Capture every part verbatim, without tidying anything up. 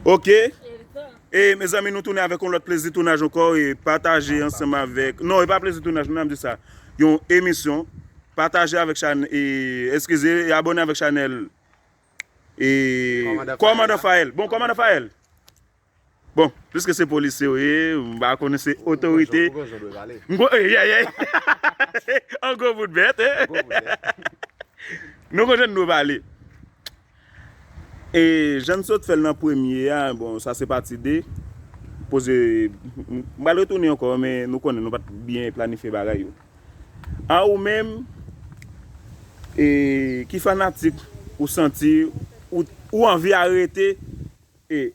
Ok. E mezanmi, nou tounen avèk yon lòt plezi tounaj ankò e pataje ansanm avèk, non, e pa plezi tounaj, nou di sa. Yon emisyon, pataje avèk chanèl, e, eskize, e abòne avèk chanèl e Kòmandan Fayèl. Bon, Kòmandan Fayèl. Bon, piske se polisye w ye, m pa konnen se otorite. M ko-, ey, ey, ey. An gwo bout bèt, eh. Nou konn jan nou pale. E jan n sot fè l nan premye a, bon, sa se pati de. Poze, m pral retounen ankò, men nou konnen nou pa t byen planifye bagay yo. A ou menm, e, ki fanatik ou santi, ou, ou anvi arete, e,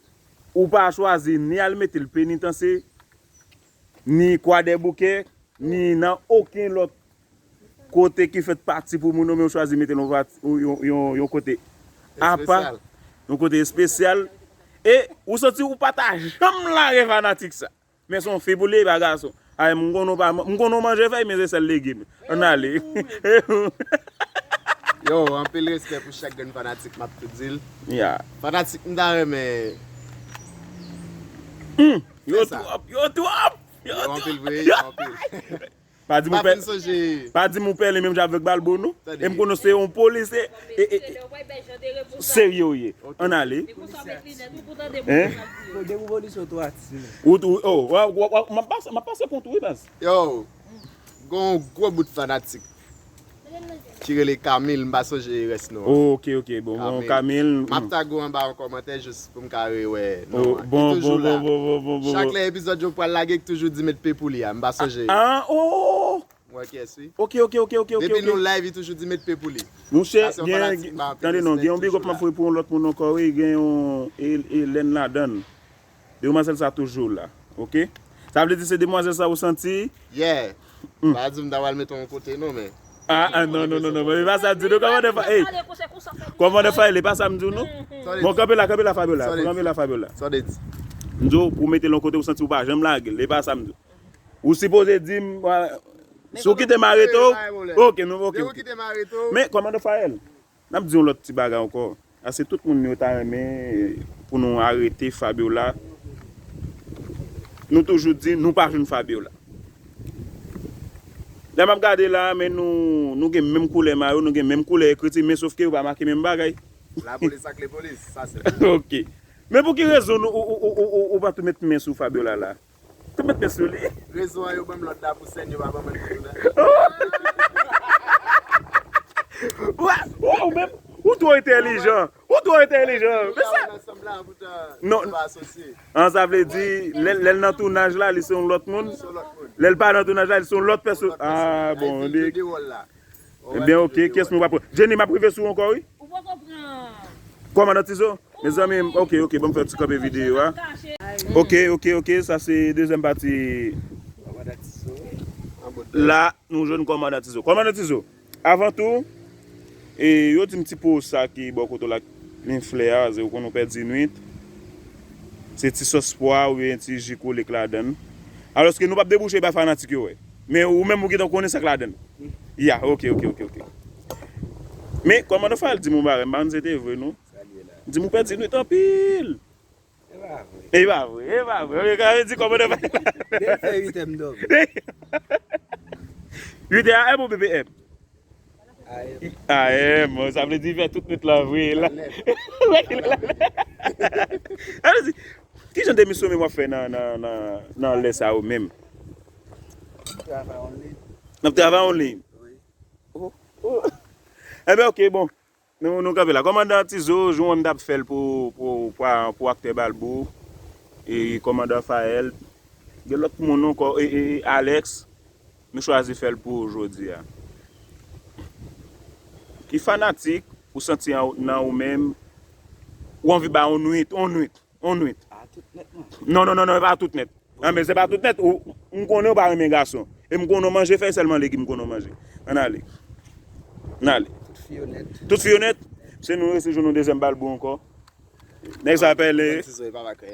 ou pa chwazi ni al mete l Penitansye, ni Kwadèboukè, ni nan okenn lòt kote ki fèt pati pou moun yo, men ou chwazi mete l yon pati, yon, yon, yon kote apa, yon kote espesyal. E ou santi ou pa ta janm lage fanatik sa. Men se yon fi pou li, e pa gason. Ay, m konn ou pa, m konn ou manje fèy, men se sèl legim. Ann ale. Yo, anpil respè pou chak grenn fanatik, m ap tou di l. Ya. Fanatik, m ta renmen. Hmm, yo twòp, yo twòp, yo twòp. Yo anpil vre, yo anpil. Pa di m ou pè-, pa di m ou pèlen menm jan avèk Balbo, non. E m konnen se yon polisye, e, e, e, serye w ye. Ann ale. Hein? Ou, ou, oh, w, w, w, m ap pase, m ap pase kont ou, wi, baz. Yo, gon gwo bout fanatik ki rele Camille, m pa sonje rès non an. Ok, ok, bon, bon, Camille, m ap tag ou anba yon kòmantè jis pou m ka rewè non an. Li toujou la. Chak lè epizòd yo pral lage, li toujou di met pe pou li a, m pa sonje. Ah, oh! M wè kiyès, wi. Ok, ok, ok, ok, ok. Depi nou live, li toujou di met pe pou li. Monchè, gen, tande non, gen yon big up m ap voye pou yon lòt moun ankò, wi, gen yon E-, Hélène ladann. Demwazèl sa toujou la, ok? Sa vle di se demwazèl sa ou santi? Yeah. Hmm. Pa di m ta pral mete yon kote non, men. Ah, ah, non, non, non, non, men e pa sa m di nou, kòmandan Fayèl, ey, kòmandan Fayèl, e pa sa m di w non. Bon, kanpe la, kanpe la, Fabiola, kanpe la, Fabiola. M di w, pou mete l yon kote, ou santi ou pa janm lage l, e pa sa m di w. Ou sipoze di m, si w kite m arete w, ok, nou, ok, ok. Men, kòmandan Fayèl, n ap di yon lòt ti bagay ankò. Paske tout moun yo ta renmen pou nou arete Fabiola. Nou toujou di, nou pa jwenn Fabiola. Lè m ap gade la, men nou, nou gen menm koulè mayo, nou gen menm koulè ekriti, men sof ke yo pa make menm bagay. Lapolis ak lepolis, sa se. Ok. Men pou ki rezon nou, ou, ou pa tou met men sou Fabiola la? Tou met men sou li. Rezon an yo ban m lòt la pou sèn yo pa ban mwen toujou la. Ou, ou menm, ou twò entèlijan. Ou twò entèlijan. Men sa. Non. An, sa vle di, lè, lè l nan tounaj la, li se yon lòt moun. Lè l pa nan tounaj la, li se yon lòt pèsonaj. Ah, bon, li. Ebyen, ok, kiyès nou va pran? Jenny, m ap rive sou ou ankò, wi. Ou poko pran. Kòmandan Tizo? Mezanmi, ok, ok, ban m fè ti kanpe videyo a. Ok, ok, ok, sa se dezyèm pati. La, nou jwenn Kòmandan Tizo. Kòmandan Tizo, avan tou, e, yo di m ti po sa ki bò kote w la, men flè a, se ou konn ou pèdi nwit. Se ti sòs pwa oubyen ti ji kolik ladann. Alòske nou p ap debouche bay fanatik yo wè. Men ou menm ou gentan konnen sa k ladann. Ya, ok, ok, ok, ok. Men, kòmandan Fayèl di m yon bagay, m pa konn si se te vre, non. Li di m ou pèdi nwit anpil. E pa vre. E pa vre, e pa vre. Sa vle di kòmandan Fayèl. Depi fè uit è m dòmi. Uit è A M ou B P M? A M. A M, sa vle di fè tout nwit la vre la. Sa vle di, ki jan de misyon menm w ap fè nan, nan, nan, nan lè sa yo menm? Travay online. N ap travay online? Wi. Oh, oh. Enben, ok, bon. Nou, nou kanpe la. Kòmandan Tizo, jou an m t ap fè l pou, pou, pou, pou aktè Balbou, e kòmandan Faèl, gen lòt moun ankò, e, e, e Alex, nou chwazi fè l pou ou jodi a. Ki fanatik ou santi an, nan ou menm, ou anvi ba yon nwit, yon nwit, yon nwit? A tout nèt, non. Non, non, non, non, e pa tout nèt. An, men se pa tout nèt. Ou, m konnen ou pa renmen gason. E m konnen w manje fèy, sèlman legim m konnen w manje. Ann ale. Ann ale. Tout fi onèt. Tout fi onèt. Se nou resi jwenn yon dezyèm Balbou ankò. Nèg sa pèlen.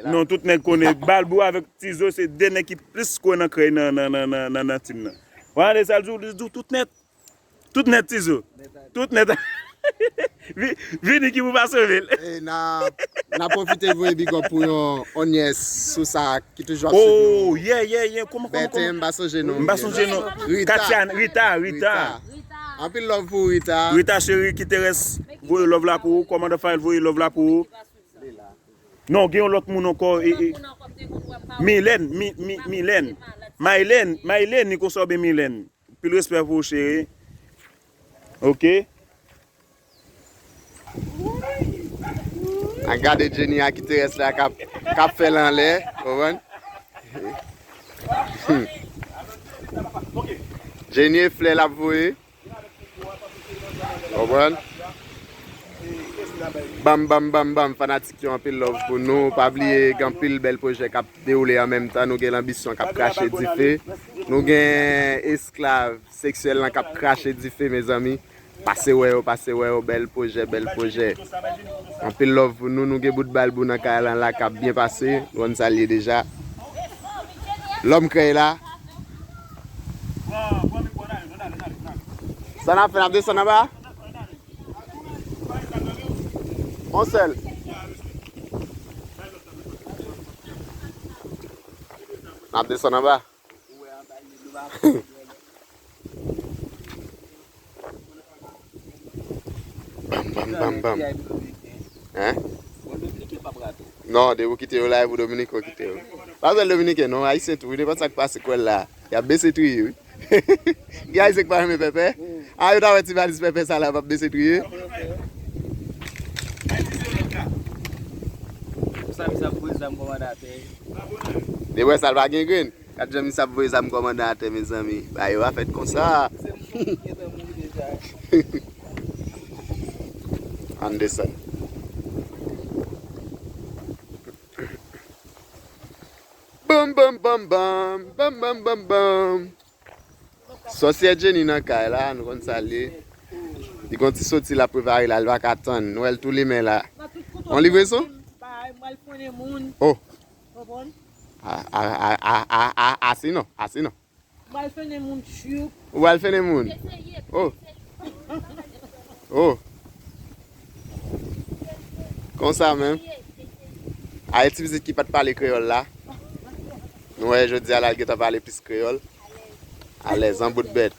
Non, tout nèg konnen Balbou avèk Tizo se de nèg ki plis kwè nan krèy nan, nan, nan, nan, nan, nan tim nan. W ap tande sa l di w, li di w tout nèt. Tout nèt Tizo. Tout nèt. Vi- Vini ki pou pa sove l. E na na pwofite voye big up pou yon onyès sou sa ki toujou ap swiv nou. Oh, yeah, yeah, yeah. Kòman, kòman, Bèten, kòman? M pa sonje non. M pa sonje non. Rita. Katiane, Rita, Rita. Rita. Anpil love pou Rita. Rita cheri, Kiterès voye love la pou ou. Kòmandan Fayèl voye love la pou ou. Non, gen yon lòt moun ankò. E, e, Milèn, Mi, Mi, Milèn. Maylèn, Maylèn, ni konsa oubyen Milèn. Pil respè pou ou, cheri. Ok. An gade Jenny ak Kiterès la k ap, k ap fè l anlè, konprann? Jenny e flè l ap voye. Konprann? Bam, bam, bam, bam, fanatik yo, anpil love pou nou. Pa bliye, gen anpil bèl pwojè k ap dewoule an menm tan. Nou gen Lanbisyon k ap krache dife. Nou gen esklav seksyèl lan k ap krache dife, mezanmi. Pase wè yo, pase wè yo, bèl pwojè, bèl pwojè. Anpil love pou nou, nou gen bout bal bou nan kay lan la k ap byen pase. Nou konn sa l ye deja. Lòm krèy la. Sa n ap fè, n ap desann anba? On sèl. N ap desann anba. Bam, bam, bam, bam. Hein? Non, depi w kite yo la, e pou Dominiken w kite yo. Pa sèl Dominiken, non, Ayisyen tou, wi, nenpòt sa k pase, kwè l la. Y ap bese triye, wi. Gen Ayisyen k pa renmen pèpè. A, yo ta wè ti valiz pèpè sa la, p ap bese triye. Sa misye ap voye zam kòmandan atè. Depi w wè sa, l pa gen grenn. Gad jan misye ap voye zam kòmandan atè, mezanmi. Bagay yo pa fèt konsa. Se moun ki gentan mouri deja. Ann desann. Bam, bam, bam, bam. Bam, bam, bam, bam. Sòsyè Jenny nan kay la, nou konn sa l ye. Li gon ti soti l ap prepare la, li pa ka tann. Nou wè l tou limen la. On livrezon? Bay, m pral frennen moun. Oh. Konprann? A, a, a, a, a, a, a, sinon, a, sinon. M pral frennen moun, tchoup. Ou pral frennen moun? Oh. Oh. Konsa menm. A, e ti pitit ki pa t pale kreyòl la. Nou wè jodi a la, l gentan pale plis kreyòl. Alèz, an bout bèt.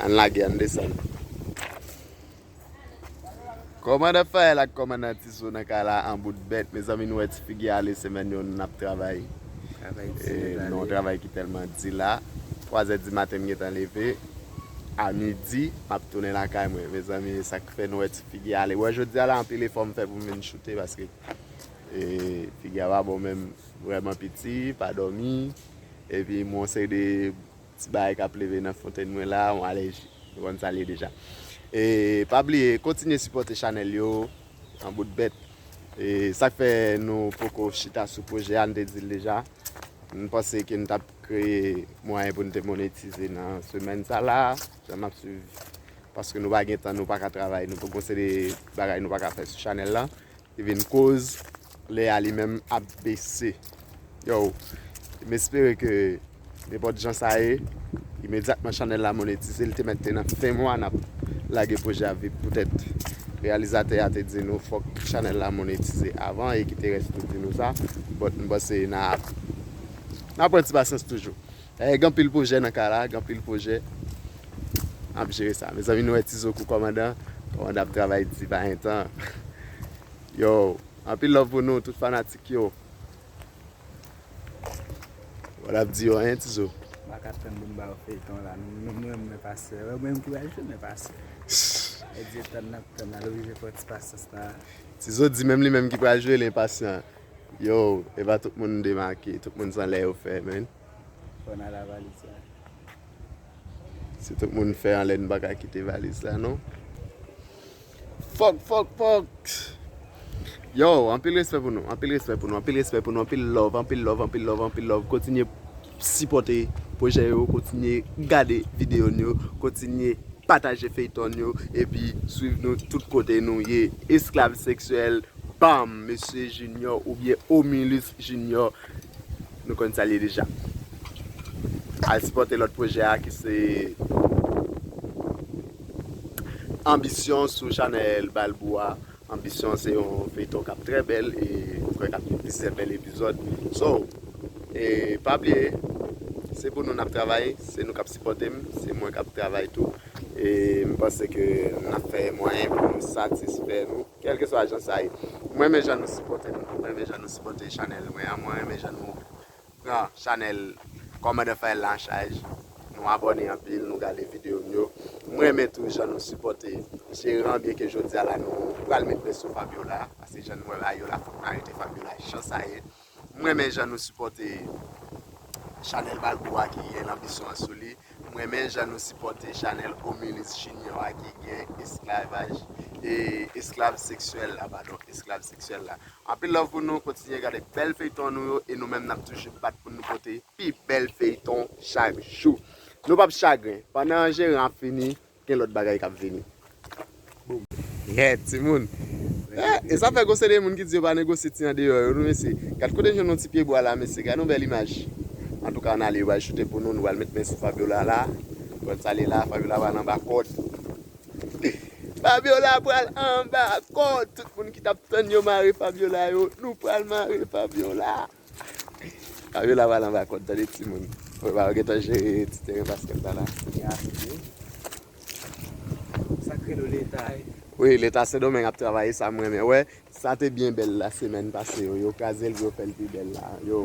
Ann lage, ann desann. Kòmandan Fayèl ak kòmandan Tizo nan kay la an bout bèt. Mezanmi, nou wè ti figi ale semèn yo, n ap travay. Travay di, e, travay. Non, travay ki tèlman di la. Twazè di maten, m gentan leve. A midi, m ap tounen lakay mwen. Mezanmi, e sa k fè nou wè ti figi ale. Wè, jodi a la, anpil efò m fè pou m vin choute paske, e, figi a pa bon menm, vrèman piti, pa dòmi. Epi m gon seri de ti bagay k ap leve nan fontenn mwen la, yon alèji. Nou konn sa l ye deja. E pa bliye, kontinye sipòte chanèl yo, an bout bèt. E sa k fè nou poko chita sou pwojè a, n te di l deja. N panse ke n t ap kreye mwayen pou n te monetize nan semèn sa la, jan m ap swiv. Paske nou pa gen tan, nou pa ka travay, nou gon seri de bagay nou pa ka fè sou chanèl la. Li vin koz lè a li menm ap bese. Yo, m espere ke nenpòt jan sa ye, imedyatman chanèl la monetize, li te mèt te nan fen mwa n ap lage pwojè a vip poutèt reyalizatè a te di nou fòk chanèl la monetize avan e Kiterès tou di nou sa. But m panse n a, n a pran ti pasyans toujou. E, gen anpil pwojè nan kay la, gen anpil pwojè. N ap jere sa. Mezanmi, nou wè Tizo kou kòmandan. Kòmandan ap travay di pa gen tan. Yo, anpil love pou nou, tout fanatik yo. Wè l ap di yo anyen, Tizo. M pa ka tann pou m ba yo feyton la. Nou, nou, nou, mwen pase. Wè mwen ki pral jwe, mwen pase. E di tann n ap tann la, l oblije fè ti pasyans la. Tizo di menm li menm ki pral jwe, li enpasyan. Yo, e pa tout moun demake, tout moun san lè yo fè, menn. Fò n al a valiz la. Si tout moun fè anlè, n pa ka kite valiz la, non. Fòk, fòk, fòk. Yo, anpil respè pou nou, anpil respè pou nou, anpil respè pou nou, anpil love, anpil love, anpil love, anpil love. Kontinye sipòte pwojè yo, kontinye gade videyo n yo, kontinye pataje feyton yo, epi swiv nou tout kote nou ye. Esklav seksyèl, bam, Mesye Junior oubyen Omilus Junior, nou konn sa l ye deja. Al sipòte lòt pwojè a ki se Anbisyon sou chanèl Balbou a. Anbisyon se yon feyton k ap trè bèl e m kwè k ap gen plizyè bèl epizòd. So, e pa bliye, se pou nou n ap travay, se nou k ap sipòte m, se mwen k ap travay tou. E m panse ke n ap fè mwayen pou nou satisfè nou, kèlkeswa jan sa ye. M renmen jan nou sipòte m, m renmen jan nou sipòte chanèl mwen an, mwen renmen jan nou pran chanèl Kòmandan Fayèl la an chaj. Nou abòne anpil, nou gade videyo m yo. M renmen tou jan nou sipòte jeran, byenke jodi a la nou pral met men sou Fabiola, paske jan nou wè bagay yo la, fòk n arete Fabiola, jan sa ye. M renmen jan nou sipòte chanèl Balbou a ki gen Lanbisyon an sou li. M renmen jan nou sipòte chanèl Omilis Junior a ki gen esklavaj, e esklav seksyèl la, padon, esklav seksyèl la. Anpil love pou nou, kontinye gade bèl feyton nou yo, e nou menm n ap toujou bat pou nou pote pi bèl feyton chak jou. Nou p ap chagren, pandan jeran ap fini, gen lòt bagay k ap vini. Yeah, timoun. Eh, e sa fè gon seri de moun ki di yo pa negosye ti andeyò yo, nou mesye. Gad kote n jwenn yon ti pye bwa la, mesye. Gad yon bèl imaj. Antouka, ann ale, yo pral choute pou nou, nou pral met men sou Fabiola la. Kòd sa li la, Fabiola pral anba kòd. Fabiola pral anba kòd. Tout moun ki t ap tann yo mare Fabiola yo, nou pral mare Fabiola. Fabiola pral anba kòd, tande timoun. Wè, ba, yo gentan jere ti teren baskèt la, la. Sa k rele Leta, wi. Wi, Leta Sendomeng ap travay, sa m renmen. Wè, sa te byen bèl la semèn pase yo. Yo kraze l pou yo fè l pi bèl la. Yo.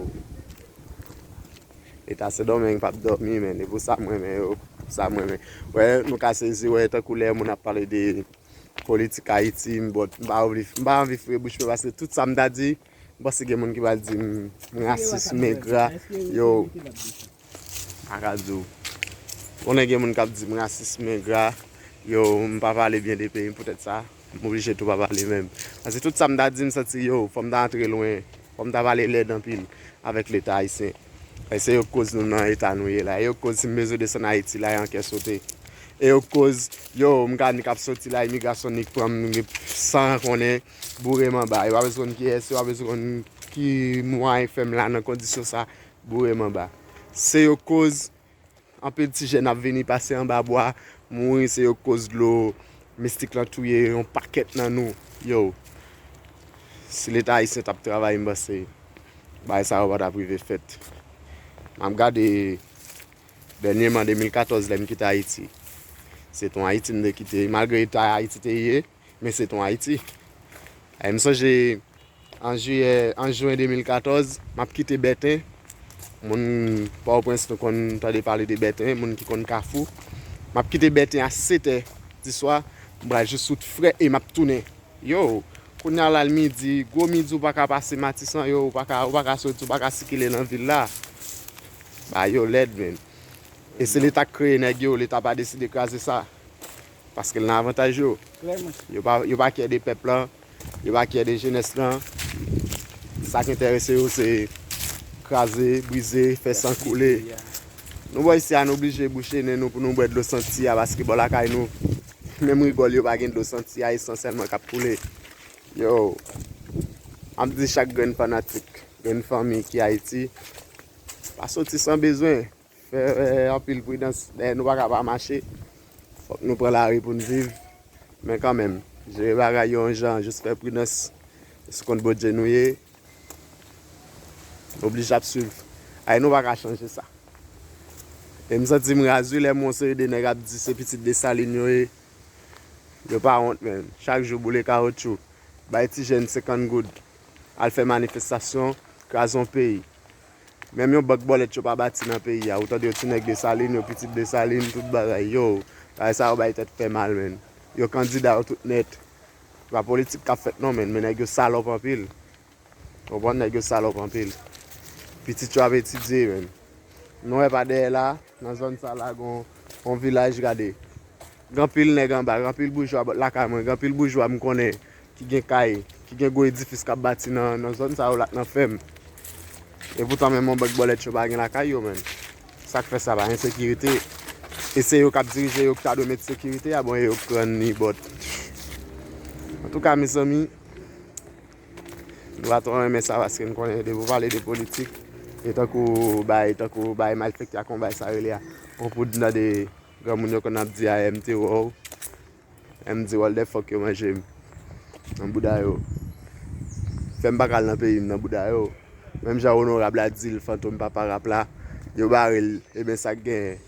Leta Sendomeng p ap dòmi, men. E pou sa m renmen yo. Pou sa m renmen. Wè, nou ka sezi, wè, tankou lè moun ap pale de politik Ayiti, m, bon, m pa anvi, m pa anvi foure bouch mwen, paske tout sa m ta di, m panse gen moun ki pral di m, m rasis, m engra. Yo, m pa ka di w. Konnen gen moun k ap di m rasis, m engra. Yo, m pa pale byen de peyi m, poutèt sa, m oblije tou pa pale menm. Paske tout sa m ta di, m santi, yo, fò m ta antre lwen, fò m ta pale lèd anpil avèk Leta ayisyen. E se yo k koz nou nan eta nou ye la. E yo k koz si m bezwen desann Ayiti la, e an kè sote. E yo k koz, yo, m ka nik ap soti la, imigrasyon nik pran m san konnen, boure m anba. Yo pa bezwen konn kiyès, yo pa bezwen konn ki mwayen k fè m la nan kondisyon sa, boure m anba. Se yo k koz anpil ti jèn ap vini pase anba bwa, mouri, se yo k koz dlo mistik lan touye yon pakèt nan nou. Yo, si Leta ayisyen t ap travay, m panse bagay sa yo pa t ap rive fèt. M ap gade dènyèman de mil katòz lè m kite Ayiti. Se t on Ayiti m te kite, malgre eta Ayiti te ye, men se t on Ayiti. E m sonje an jiyè, an jen de mil katòz, m ap kite Bèten. Moun Pòtoprens, nou konn tande pale de Bèten, moun ki konn Kafou. M ap kite Bèten a sèt è di swa, m pral jis wout frè e m ap tounen. Yo, kounye a la l midi, gwo midi ou pa ka pase Matisan, yo, ou pa ka, ou pa ka soti, ou pa ka sikile nan vil la. Bagay yo lèd, men. E se Leta k kreye nèg yo, Leta pa deside kraze sa. Paske l nan avantaj yo. Klèman. Yo pa, yo pa kyè de pèp lan, yo pa kyè de jenès lan. Sa k enterese yo se kraze, brize, fè san koule. Nou bò isi a, nou oblije bouche nen nou pou nou bwè dlo santi a, paske bò lakay nou, menm rigòl yo pa gen dlo santi a, e san sèlman k ap koule. Yo, m ap di chak grenn fanatik, grenn fanmi ki Ayiti, pa soti san bezwen. Fè, eh, anpil pridans. Dayè, nou pa ka pa mache. Fòk nou pran lari pou n viv. Men kanmenm, jere bagay yo yon jan, jis fè pridans. Se sou kont Bondye nou ye. Nou oblije ap swiv. Ay, nou pa ka chanje sa. E m santi m raz wi lè m wè yon seri de nèg ap di se pitit Desalin yo ye. Yo pa wont, menm. Chak jou boule kawotchou. Bay ti jèn senkant goud. Al fè manifestasyon, kraze yon peyi. Menm yon bank bòlèt yo pa bati nan peyi a. Ou tande yo ti nèg Desalin, yo pitit Desalin, tout bagay. Yo, bagay sa yo bay tèt fè mal, menn. Yo kandida yo tout nèt. Se pa politik k ap fèt non, menn, men nèg yo salòp anpil. Konprann, nèg yo salòp anpil. Pitit yo ap etidye, menn. Nou wè pa dèyè la, nan zòn sa la, gon yon vilaj, gade. Gen anpil nèg anba, gen anpil boujwa lakay mwen, gen anpil boujwa m konnen ki gen kay, ki gen gwo edifis k ap bati nan, nan zòn sa yo la, nan fèm. E poutan menm yon bank bòlèt yo pa gen lakay yo, menn. Sa k fè sa pa ensekirite. E se yo k ap dirije, yo k ta dwe met sekirite a, bon, e yo k rann li bòt. Antouka, mezanmi, nou pa twò renmen sa, paske n konnen depi w pale de politik, e tankou bay, tankou bay malfektè a, kon bay sa rele a, on poud nan de granmoun yo konn ap di a M T O. M di what the fuck yo manje m nan bouda yo. Fè m pa ka al nan peyi m nan bouda yo. Menm jan onorab la di l, Fantom papa rap la, yo bare l, ebyen sa k genyen.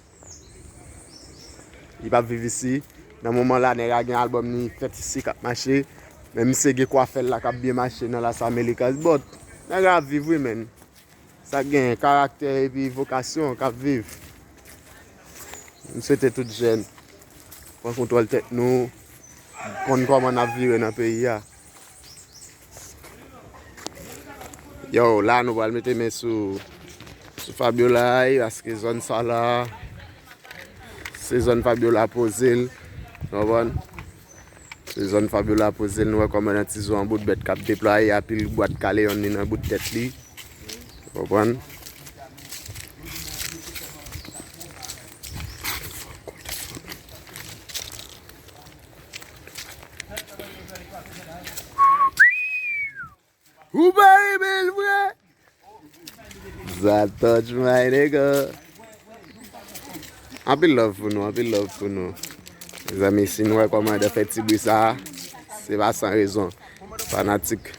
Li p ap viv isi. Nan moman la, nèg la gen albòm li fèt isi k ap mache. Men misye gen kwafè l la k ap byen mache nan Las Americas. But, nèg la ap viv wi, menn. Sa k genyen, karaktè epi vokasyon k ap viv. M swete tout jèn pran kontwòl tèt nou, konn kòman n ap vire nan peyi a. Yo, la nou pral mete men sou, sou Fabiola, paske zòn sa la, se zòn Fabiola poze l, w konprann? Se zòn Fabiola poze l, nou wè kòman nan ti zo an bout bèt k ap deplwaye, apil bwat kale yonn li nan bout tèt li. Ou konprann? Ou pa renmen l vre? Zatoch my nigga. Anpil love pou nou, anpil love pou nou. Mezanmi, si nou wè kòmandan fè ti bri sa, se pa san rezon. Fanatik